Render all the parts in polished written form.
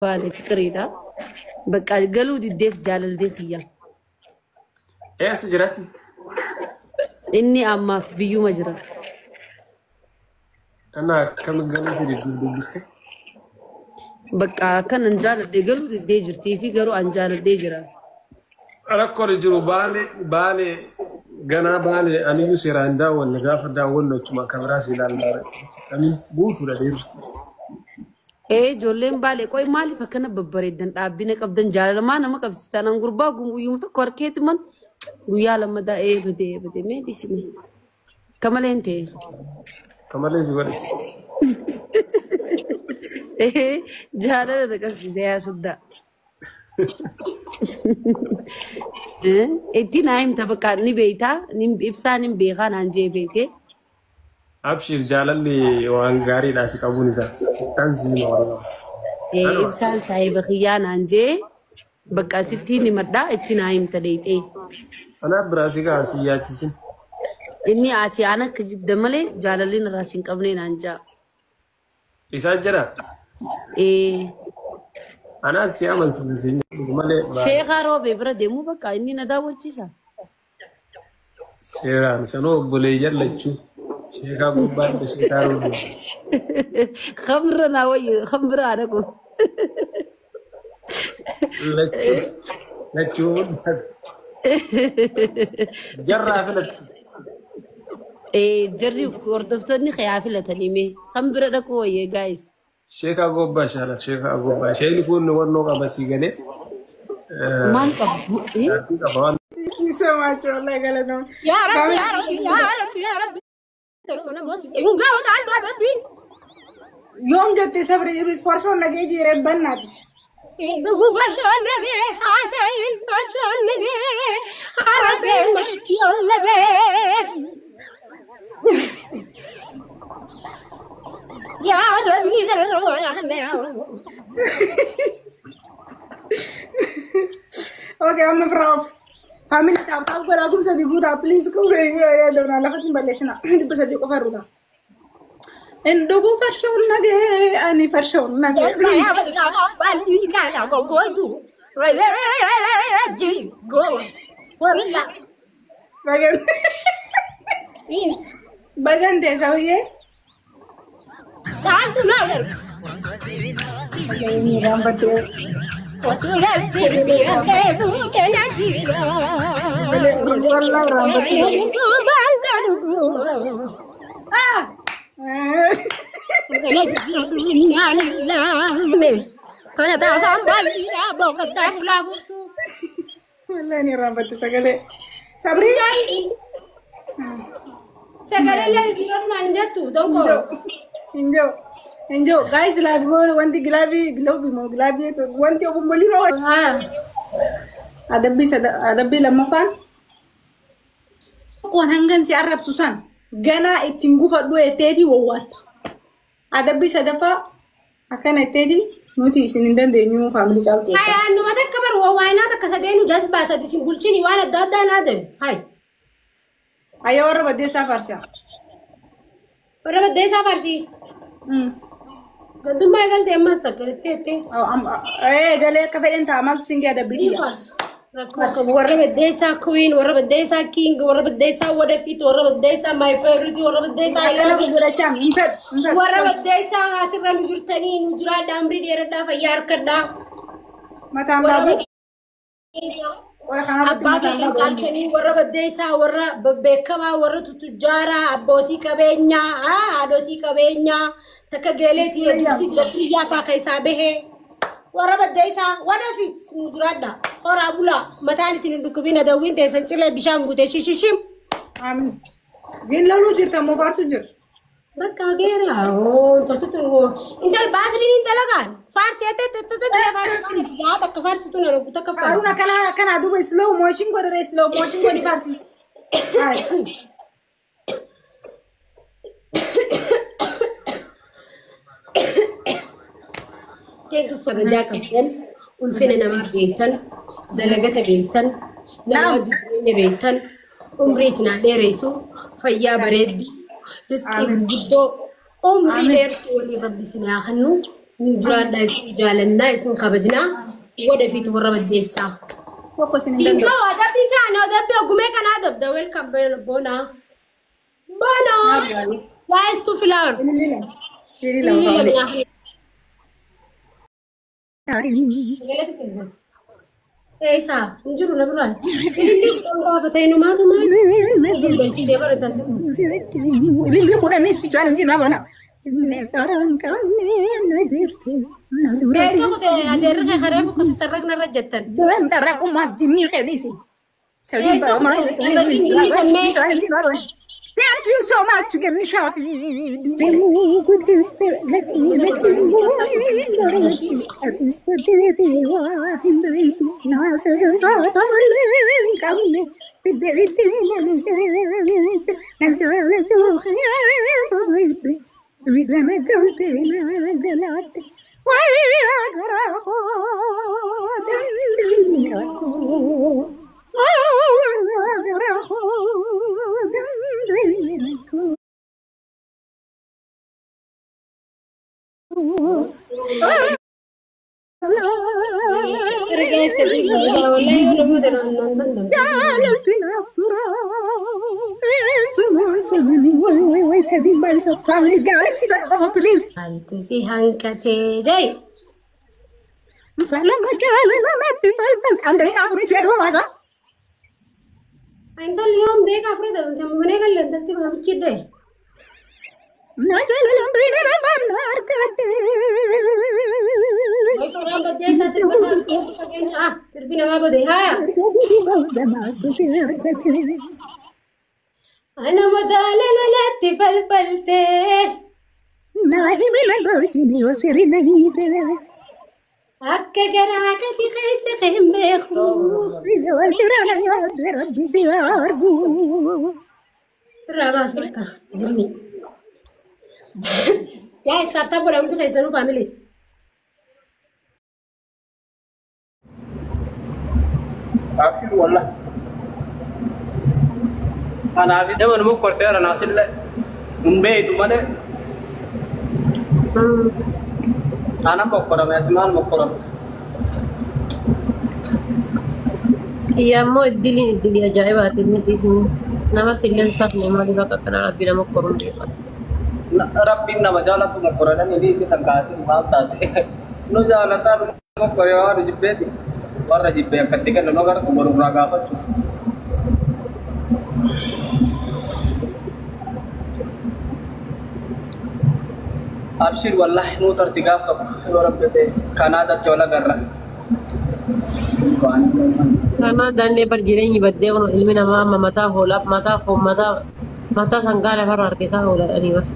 Baale fiqiriidha. Bakka galuu diddeef jaalallee kiyya. Eessa jira? Inni ammaaf biyyuma jira. Ana akkami galuu fi dubbiste? Bakka akkan an jaaladhee galuu diddee jirtii fi garuu an jaaladhee jira. Rakkoon jiru Baalee, Baalee ganaa Baalee aniyyuu seeraan hin daawwanne, gaafa daawwannu achuma akka biraas ilaallaa. Amiin guutuudha dhiirri. Ee, ijoolleen Baalee qoy maaliif akkana babbareeddan, dhaabbina qabdan, jaalalamaa nama qabsiistan? An gurbaa guyyuma tokko harkeetti man guyyaa lammataa ee badee badee mee dhisime. Akka malee hin ta'e. Akka malee si godhe. Ee, jaalala na qabsiise yaa soddaa. Itti naa himta, bakka ni beektaa, ibsaan hin beekaa naan jee beekee. Abshir, jaalalli waan gaariidha si qabuun isaa. Tan si hima warra. Ibsaan saahiba kiyyaa naan jee, bakka sitti himadhaa, itti naa himta dheeyxee. Anaaf biraa si gaa si yaachisin. Inni ati aan akka jibda malee jaalalli narraa si hin qabne naan jaa. Isaan jedha. Ee. Anaas si amansiisa siin jedhu malee. Sheekaa Roobee bira deemuu bakka inni na daawwachiisa. Seeraan sanuu obboleeyyan lachuu. Sheekaa gubbaa fi sheekaa Roobee. Khamra naa wayyu, khamra haadha koo. Lachuu lachuu jarraa filattu. Ee, jarri hordoftoonni haa filatanii mee kan bira dhaquu wayyee gaayis. Sheekaa gobbaa shaala, sheekaa gobbaa. Sheekni kun wannoo qaba sii galee. Maal qaba? Qaba waan. Thank you so much. Wallahi galatoom. Ya Rabbi, ya Rabbi, ya Rabbi, ya Rabbi. Yoom jettee sabri ibis farshoon nagee jireen bannaati. Ya Rabbi, Okay, amma firraa of. Family, tap tap godhaa, 3000 guutaa please, 3000 guutaa dabnaa lafatti hin balleessina, 300 qofa irruudha. Hin dhuguu farshoon nagee, ani farshoon nagee. Bagan bagan ta'e sabriyyee. Raanfattee. Wallahi raanfattee. Ah! Wallahi ni raanfatte sagalee. Sabrii. Sagalee jiran naan jettu tokko. Hin jiru. Hin jiru. Guys, glove moo wanti glove glove moo glove wanti obombolii moo. Adabbii adabbii lammaffaan. Qoon hangan si arrabsu san ganaa ittiin gufadhu etteeti wowwaatta. Adabbii sadaffaa akkana etteeti nuti isin hin dandeenyu family caaltu. Hayaan numa takka bar wawaayinaa takka sadeenu jazbaa sadi isin bulchini waan adda addaa naa deemu. Hay. Ayyaa, warra baddeessaa faarsiyaa. Warra baddeessaa faarsii. Gandummaa eegalte ammas takka jettee jettee. Ee, galee akka fedhen ta'a, maaltu sin gee adabbii Ni xiyya. faarsa. Rakkoo qabu. Warra baddeessaa queen, warra baddeessaa king, warra baddeessaa wadafit, warra baddeessaa my favorite, warra baddeessaa Akkana gurgurachaa hin fedhu hin fedhu. Warra baddeessaa asirra nu jirtanii nu jiraadhaa, umrii dheeradhaa, fayyaa harkadhaa. Mataan Warra baabuu. baddeessaa Qoy kanarratti abbaa mataan keenya baabuu. caaltanii, warra baddeessaa, warra bebbeekamaa, warra tutujjaaraa, abbootii qabeenyaa, haadhotii qabeenyaa, takka geeleetii dursi zakiriyyaa faa keessaa bahee, warra baddeessaa wadafit nu jiraadha, horaa bulaa, mataan isin hin dhukkubin, adawwiin teessan cilee bishaan guute shishishim. Amiin. Gin loluu jirta moo faarsuu jirta? Bakka geera intaltutu intal baasriin hin dalagaan faarsee ta'e takka faarsitu na dhuggu takka Faaruun faarsi. akkana akkana duuba slow motion godhare, slow motion godhi faarsi. Hai. Thank you so kabajaa qabdan, ulfina namaa beektan, dalagata beektan, nama Naam. wajjin jireenya beektan, umrii isin haa dheeressu, fayyaa bareeddu, riskii Amiin. gurguddoo, umrii Amiin. dheertuu waliin rabbi isin haa kennu. Jiraadhaa isin jaalannaa isin kabajnaa ወደፊት warra baddeessaa. Tokko isin hin danda'u. Siinqoo adabbii isaanii adabbii ogumee kanaa adabda welcome boona. Boona. Guys to flower. Ililli lama fa'a. Eessa hin jiru na biraan. Ililli kudhan gaafa ta'e numaatu maal? Galchitee baratan. Ililli kudhanis ficaan hin jiru mana. Eessa kutee adeerri kee karee fukkasi tarraqna irra jettan. Thank you so much, Shafi. Maaltu si hanqatee jai. Intalli yoom deeqa afur dabamte mana galle intalti maamichi dhee. Wayi faraan baddee isaa sirba isaa fageenya ah sirbi namaa bade haaya. Anama jaalala natti falfaltee. Akka garaa gadi keessa hin beeku. Irraa baas bakka zimmi. Yaa istaaf godha hundi keessanuu faamilii. Abshir wallah. Kanaafis nama nama korteera naasillee hin beeytu malee aanan mokkorame ati maal mokkorame? Xiyyaammoo iddiliin iddilii ajaa'ibaati miti isin namatti illee safne maaliif akka kana rabbi nama koruun beekan. Rabbiin nama jaalatu mokkoradhan inni isi dhaggaatiin maal taate nu jaalataa nu mokkoree waan nu jibbeeti warra jibbee akkatti kennu nu agartu borurraa gaafachuuf. Abshir wallahi nuu tarti gaaf tokko yoo rabbi ta'e Kanaadaatti wal agarra. Kanaadaan bar jireenyi baddee kun ilmi namaa amma mataa hoolaaf mataa foon mataa mataa sangaa lafarra harkisaa hoolaadhanii bas.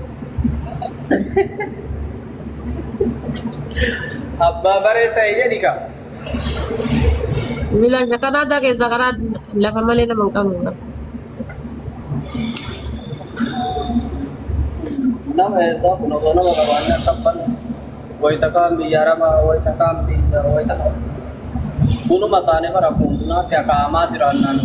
Abbaa baree ta'e jedhi ka. Milaan Kanaadaa keessa karaa lafa malee nama hin qabnu. Nama eessaa kun osoo nama qabaannee akka wayita kaan biyya arabaa wayita kaan biyya wayita kunuma taanee bara kunuunaatti akaa'amaa jiraannaan.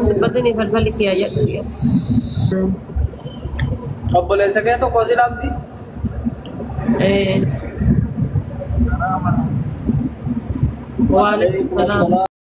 Dubbatanii falfalli kiyyaa jedhu. Obboleessa kee tokko si dhabdi. Waalaikum salaam.